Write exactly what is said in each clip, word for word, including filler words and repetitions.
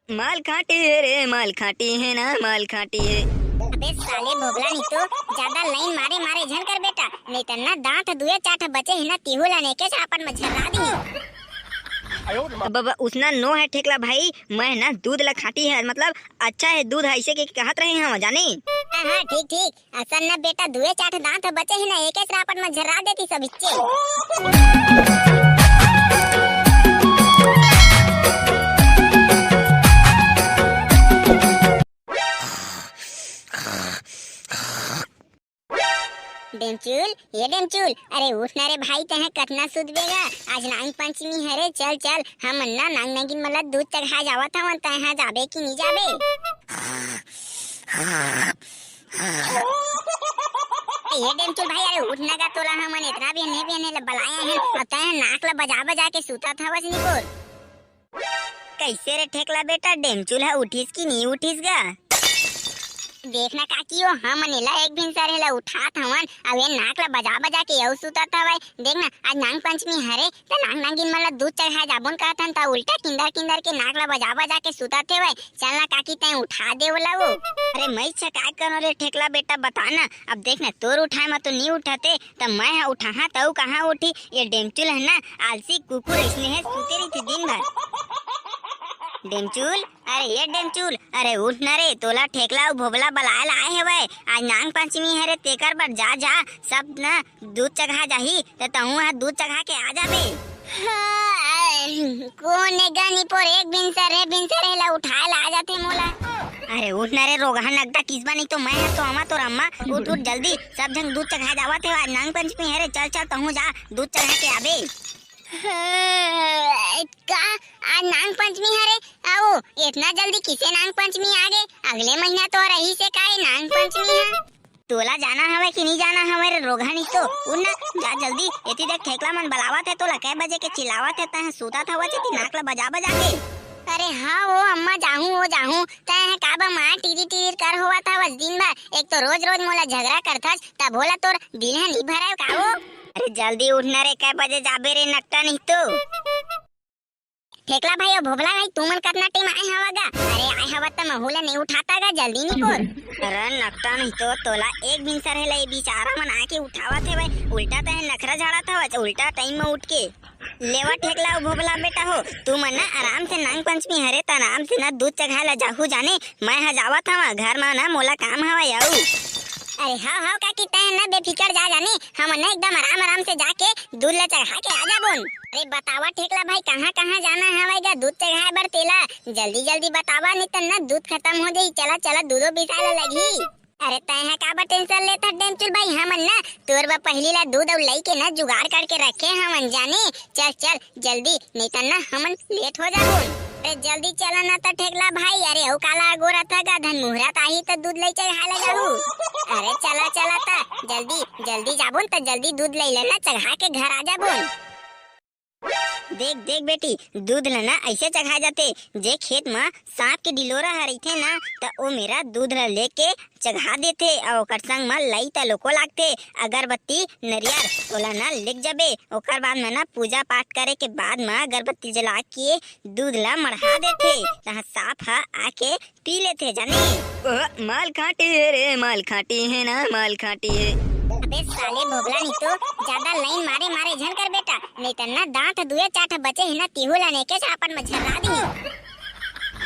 माल खाटी हे रे, माल खाटी हे ना, माल खाटी हे। अबे साले भोभला नहीं तो ज्यादा लाइन मारे मारे झन कर बेटा, नहीं त ना दांत दुए चार ठा बचे हे ना, तिहू ला नेके चापट में झर्रा दी। अब, अब उसना नो है ठेकला भाई, मैं ना दूध ला खाटी है, मतलब अच्छा है दूध है, ऐसे के कहत रहे हम जाने। हाँ, हाँ, ठीक, ठीक। असन न बेटा, दुए चार ठा दांत बचे हे ना, एके चापट में झर्रा देती सब इच्चे। डेमचुल, ये डेमचुल, अरे उठ ना रे भाई, तैं कतना सुतबे गा? आज नांग पंचमी हरे, चल चल, हम ना नांग नागिन मन ला दूध चघा जावत हवन, तैं हा जाबे कि नहीं जाबे? ये डेमचुल भाई, अरे उठ ना गा, तोला हमन इतना भी नहीं, भी नहीं बलाए हैं, अब तैं नाक ला बजा बजा के सुतत हवस निकोर। कैसे रे ठेकला बेटा, डेमचुल ह उठिस कि नी उठिस गा? देख ना काकी हो, हमन एला एक भिनसर एला उठात हवन, अब ये नाक ला बजा बजा के अउ सुतत हवय। देख ना, आज नांग पंचमी हरे, त नांग नागिन मन ला दूध चढ़ाए जाबोन कहत हन, त उल्टा किंदर किंदर के नाक ला बजा बजा के सुतत हवय। चल ना काकी, तैं उठा दे ओला वो। अरे मैं इच्छा काय करो रे ठेकला बेटा, बता ना। अब देख ना, तोर उठाए म तो नी उठते, त मैं ह उठाहा त अउ कहाँ उठी? ये डेमचुल है ना, आलसी कुकुर अइसने है, सुते रहिथे दिन भर। डेमचुल, अरे ये डेमचुल, अरे उठ न रे, तोला ठेकला अउ भोभला बलाए ला आए हवय। आज नांग पंचमी हरे, तेकर बर जा, जा, सब न दूध चघा जाही, त तहूं ह दूध चघा के आ जाबे। हाँ, कोन ए गनी पोर एक भिनसर रे, भिनसर रे ला उठाए ला आ जाथे मोला। अरे उठ न रे रोगहा नगदा किसबा, नहीं तो मैं ह तो अमा तोर अम्मा। उठ, उठ जल्दी, सब झन दूध चघा जावत हे, आज नांग पंचमी हरे, चल, चल, तहूं जा, दूध चघा के आबे। हाँ, का आज नांग पंचमी हरे? आओ, इतना जल्दी किसे नांग पंचमी आ गे? अगले महीना तो रहिसे का ये नांग पंचमी ह? तोला जाना हवय कि नहीं जाना हवय रे रोगहा नहीं तो? उठ ना, जा जल्दी, एती देख ठेकला मन बलावत हे तोला, कै बजे के चिल्लावत हे, तैं सुतत हवच एती नाक ला बजा बजा के। अरे हाँ वो अम्मा, जाहूं वो जाहूं, तैं ह काबर मार टीरी टीरी कर होवत हवस दिन भर? एक तो रोज रोज मोला झगड़ा करथस, तब भोला तोर दिल ह नहीं भराय का वो? अरे जल्दी उठ ना रे, कै बजे जाबे रे नकटा नहीं तो। ठेकला भाई अउ भोभला भाई, तुमन कतना टाइम आए हवा गा? अरे आए हवा त महू ला नहीं उठाता गा, जल्दी निकोर। अरे नकटा नहीं तो तोला एक भिनसर हे ला, ये बिचारा मन आके उठावत हे भाई, उल्टा तैं नखरा झाड़त हवच, उल्टा टाइम म उठ के। लेवा ठेकला अउ भोभला बेटा हो, तुमन ना आराम से नांग पंचमी हरे त आराम से ना दूध चघाए ला जाहू जाने, मैं ह जावत हवा घर म ना मोला काम हवय अउ। अरे हाव हाव काकी, तैं ना बेफिकर जा जाने, हमन ना एकदम आराम आराम से जाके दूध ला चढ़ा के आ जाबोन। अरे बतावा ठेकला भाई, कहाँ कहाँ जाना हवय गा दूध चढ़ाए बर तेला? जल्दी जल्दी बतावा, नहीं त ना दूध खत्म हो जाही। चला चला, दूधो बिसाए ला लगही। अरे तैं ह काबर टेंशन लेथस डेमचुल भाई, हमन ना तोर बर पहिली ला दूध अउ लई के ना जुगाड़ करके रखे हवन जाने। चल चल जल्दी, नहीं त ना हमन लेट हो जाबोन। अरे जल्दी चला ना त ठेकला भाई, अरे अउ काला अगोरत ह गा, धन मुहूर्त आही त दूध लई चढ़ाए ला जाहू। अरे चला चला त जल्दी, जल्दी जाबोन त जल्दी दूध लई लेना, चढ़ा के घर आ जाबोन। देख देख बेटी, दूध ल ना ऐसे चघाए जाथे, जे खेत म सांप के डिलोरा ह रहिथे ना, त ओ मेरा दूध ल लेके चघा देथे, अउ ओकर संग म लई त लोको लागथे, अगरबत्ती, नरियर, ओला ना लेके जाबे। ओकर बाद म ना पूजा पाठ करे के बाद म अगरबत्ती जला के दूध ल मढ़ा देथे, तहाँ सांप ह आके पी लेथे जाने। ओ, माल खाटी हे रे, माल खाटी हे ना, माल खाटी हे। अबे साले भोभला नहीं तो, ज्यादा लाइन मारे मारे झन कर बेटा, नहीं त ना दांत दुए चार ठा बचे हे ना, तिहू ला नेके चापट म झर्रा दी।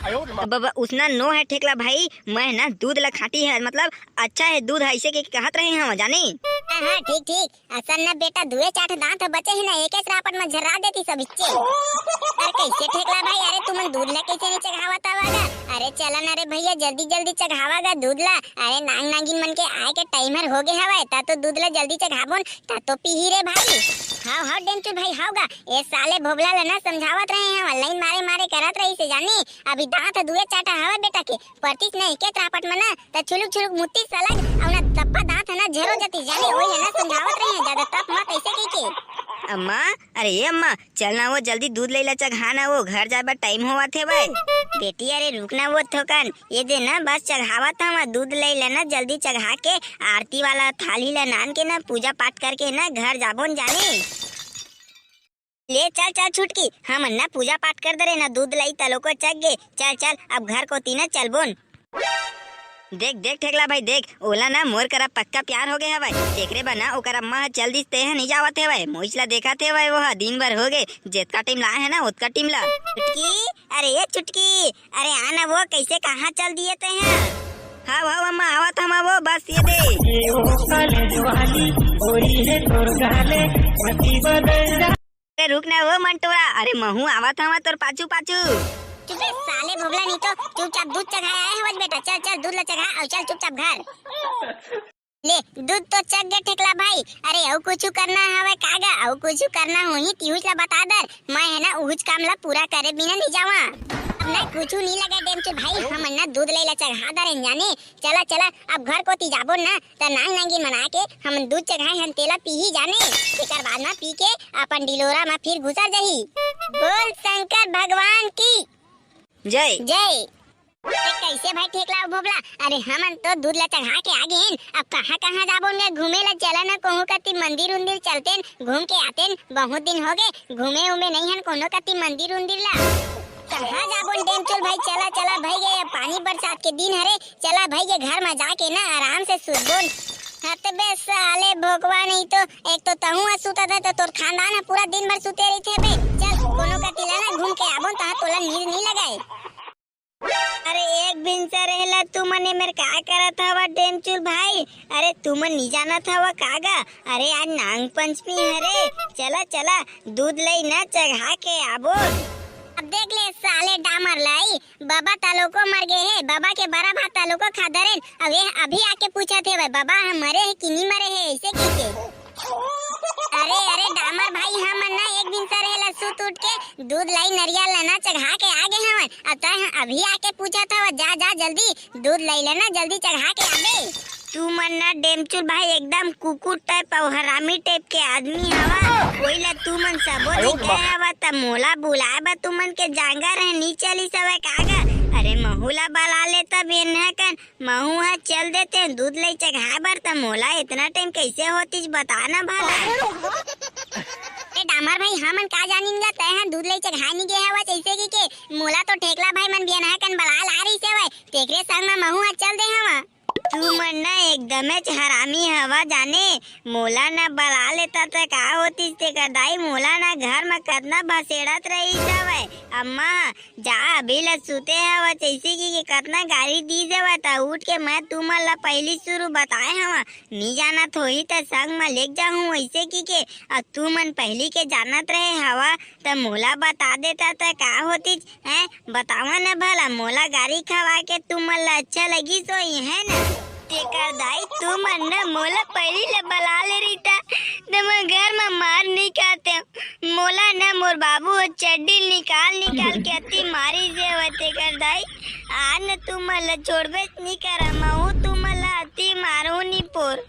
अब, अब उसना नो है ठेकला भाई, मैं ना दूध ला खाटी है, मतलब अच्छा है दूध है, ऐसे के कहत रहे हम जाने। हाँ, हाँ, ठीक, ठीक। असन न बेटा, दुए चार ठे दांत बचे हे ना, एके सरापट म झर्रा देती सब इच्चे। अरे कैसे ठेकला भाई, अरे तुमन दूध ला कैसे नहीं चघावत आवा गा? अरे चला ना रे भैया, जल्दी जल्दी चघावा गा दूध ला। अरे नांग नागिन मन के आए के टाइम हर होगे हवय, ता तो दूध ला जल्दी चघाबोन, ता तो पीही रे भाई। हाव हाव डेमचुल भाई, हाव गा। ए साले भोभला ला ना समझावत रहे हैं, लाइन मारे मारे करत रही से जानी। अभी दांत दुए चार ठा हवय बेटा के, परतिस न एके त्रापट म ना, त छुलुक छुलुक मुत्ती सलग, अउ ना तप्पा दांत ह ना झेरो जती जाने, ओही ह ना समझावत रहे हैं, ज्यादा तप मत ऐसे कह के। अम्मा, अरे ये अम्मा, चल ना वो जल्दी दूध ले ला चघा ना, वो घर जाए बर टाइम होवत हे भाई। बेटी अरे रुक ना वो थोकन, ये दे ना बस चघावत हूँ मैं, दूध ले लेना जल्दी चघा के, आरती वाला थाली ला नान के ना पूजा पाठ करके ना घर जाबोन जाने। ले चल चल छुटकी, हमन ना पूजा पाठ कर दे रहे ना, दूध लई तलोको चघ गे। चल चल, अब घर कोती ना चलबोन। देख देख ठेकला भाई देख, ओला ना मोर करा पक्का प्यार हो गए हवय, तेकरे बर ना ओकर अम्मा ह चल दिस, तेह नहीं जावत हवय। मोइच ला देखत हवय, वो ह दिन भर हो गए, जेतका टीम लाए है ना ओतका टीम ला। छुटकी, अरे ये छुटकी, अरे आना वो, कैसे कहाँ चल दिए तेह? हाँ हाँ अम्मा, आवत हम वो, बस ये दे। ये वो कॉलेज वाली गोरी है तोर गाले, पति बदल जा। अरे रुक ना वो मंटोरा, अरे महू आवत हवा तोर पाछू पाछू। चुपे साले भोबला, नहीं तो चुपचाप दूध चघाए आए हवस बेटा। चल चल दूध ला चघा, अउ चल चुपचाप घर। ले दूध तो चघ गे ठेकला भाई। अरे अउ कुछ करना हवे का गा? अउ कुछ करना होही तिहुच ला बता दर, मैं है ना उहुच काम ला पूरा करे बिना नहीं जावा। अब ना कुछ नहीं लगा डेमचुल भाई, हम ना दूध ले ला चघा दरेन जाने। चला चला, अब घर कोती जाबो ना, त नांग नांगी मना के हमन दूध चघाए हन तेला पीही जाने। तेकर बाद म पी के अपन डिलोरा म फिर घुसर जाही। बोल शंकर भगवान की जय। जय। ए, कैसे भाई ठेकला भोबला? अरे हमन तो दूध ला चघा के आ गेन, अब कहाँ कहाँ जाबोन गे घूमे ला? चला ना कहूँ कति मंदिर उंदिर चलतेन, घूम के आतेन, बहुत दिन हो गए घूमे उमे नहीं हन कोनो कति मंदिर उंदिर ला। कहाँ जाबोन डेमचुल भाई, चला चला भाई गे, पानी बरसात के दिन हरे, चला भाई गे घर में जाके ना आराम से सुतबोन। हत बे साले भोकवा, नहीं तो एक तो तहूँ ह सुतत है तो तोर खानदान ह पूरा दिन भर सुते रहिथे बे। चल कोनो कति ला ना घूम के आबोन, तहाँ तोला नींद नहीं लगाए। अरे एक भिनसा रहेला तुमन एमेर का करत हवा डेमचुल भाई? अरे तुमन नी जानत हवा का गा? अरे आज नांग पंचमी हरे, चला चला दूध लई ना चघा के आबो। अब देख ले साले डामर लाई, बाबा तालो को मर गए है, बाबा के बरा भात तालो को खा दरेन। अब ये अभी आके पूछत हे, "बाबा हम मरे है कि नी मरे है?" ऐसे कह के। अरे अरे डामर भाई, हमन ना एक दिन सर हेला सुत उठ के दूध लाई नरियल ला ना चघा के आ गए हवन। अब तय ह अभी आके पूछत हव, जा जा जल्दी दूध लाई लेना, जल्दी चढ़ा के आबे। तुमन ना डेमचुल भाई एकदम कुकुर टाइप अउ हरामी टाइप के आदमी हवा। कोई ला तुमन सबो अयो नहीं बा। कहे हवा त मोला बुलाए बा तुमन के जांगर है नी चली सवे कागा। अरे महू ला बला लेता बेन्हा कन, महू हा चल देते दूध लई चघाए बर, त मोला इतना टाइम कैसे होतीस बता ना भला। ए डामर भाई, हमन का जानिन गा, तय हा दूध लई चघाए नी गे हवा जैसे कि के मोला तो ठेकला भाई मन बियनहा कन बला ला रही से वय, तेकरे संग म महू हा चल दे हवा। तुमन ना एकदमेच हरामी हवा जाने, मोला ना बला लेता त का होतीस तेकर दाई, मोला ना घर म कतना भसेड़त रही हवय। अम्मा, जा अभी ल सुते हव, जैसे कि के कतना गारी दीस हवय, त उठ के मैं तुमन ल पहिली शुरू बताए हव, नी जानत होही त संग म लेग जाहूं, वैसे कि के, अ तुमन पहिली के जानत रहे हव, त मोला बता देता त का होतिस, हैं? बतावा न भला, मोला गारी खवा के तुमन ल अच्छा लगिस होही, है न? तेकर दाई, तुमन न मोला पहिली ले बला ले रहिता, त मैं घर म मार नहीं खाते। मोला न मोर बाबू ह चड्डी निकाल निकाल के अति मारी से हवय तेकर दाई। आज न तुमन ल छोड़बे नहीं करा, महू तुमन ल अति मारू नहीं पोर।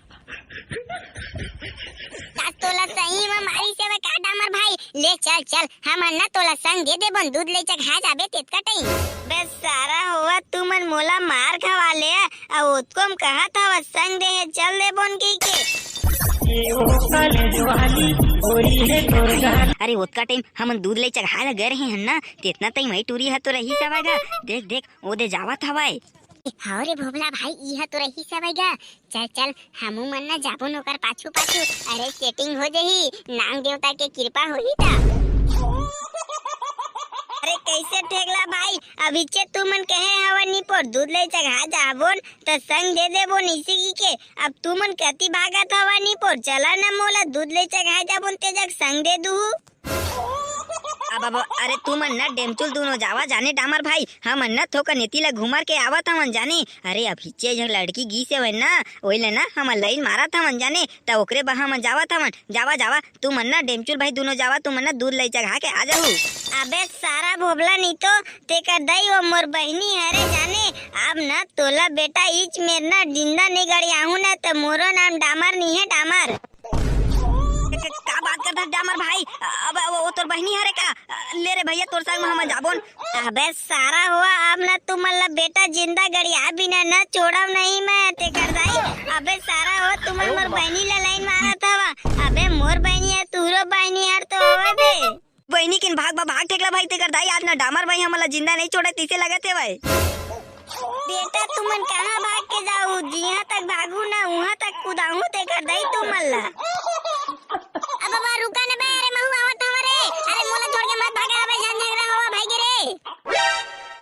का तोला सही म मारी से हवय का डामर भाई? ले चल चल, हमन न तोला संग दे देबन, दूध ले चघा जाबे तेतका टाइम। बे सारा होवा, तुमन मोला मार खवा ले, अउ ओतको म कहत हव संग दे हे, चल देबोन कहिके। ये वो कॉलेज वाली गोरी है तोर गाल। अरे ओतका टाइम हमन दूध ले चघाए ला गए रहे हन ना, तेतना तई मई टूरी ह तो रही सवा गा। देख देख, ओ दे जावत हवय। हव रे भोभला भाई, इहा तो रही सवय गा। चल चल, हमू मन न जाबो न ओकर पाछू पाछू। अरे सेटिंग हो जही, नांग देवता के कृपा होही त। अरे कैसे ठेकला भाई, अभिचे तुमन कहे हवा निपोर दूध ले चघा जाबोन त संग दे देबो निसी की के। अब तुमन कति भागत हवा निपोर, चला न मोला दूध ले चघा जाबोन ते जग संग दे दूहू। अब, अब, अरे तुमन न डेमचुल दूनो जावा जाने डामर भाई, हमन न थोकन एती ला घुमर के आवत हवन जाने। अरे अभिचे एक लड़की गीस हवय ना, ओइले ना हमन लाइन मारत हवन जाने, त ओकरे बर हमन जावत हवन। जावा, जावा, तुमन न डेमचुल भाई दूनो जावा, तुमन न दूध लई चघा के आ जाहू। अबे सारा भोभला नी तो, तेकर दई वो मोर बहिनी हरे जाने। अब न तोला बेटा इच मेर न जिंदा नहीं गड़ियाहू न, त मोरो नाम डामर नहीं है, डामर। क-, क-, का बात करत हस डामर भाई? अब वो, वो तोर बहिनी हरे का? ले रे भैया, तोर संग म हमन जाबोन। अबे सारा हुआ, अब न तुमन ला बेटा जिंदा गड़िया बिना न छोड़ब नहीं मैं, तेकर दाई। अबे सारा हो, तुमन मोर बहिनी ला लाइन मारत हवा। अबे मोर बहिनी है, तुहरो बहिनी हर तो होवे बे। बहिनी किन भाग बा, भाग ठेकला भाई, तेकर दाई आज न डामर भाई हमन ला जिंदा नहीं छोड़े, तइसे लगत हे भाई। बेटा, तुमन कहाँ भाग के जाहू? जिहाँ तक भागू ना, उहाँ तक कुदाहू तेकर दाई तुमन ला।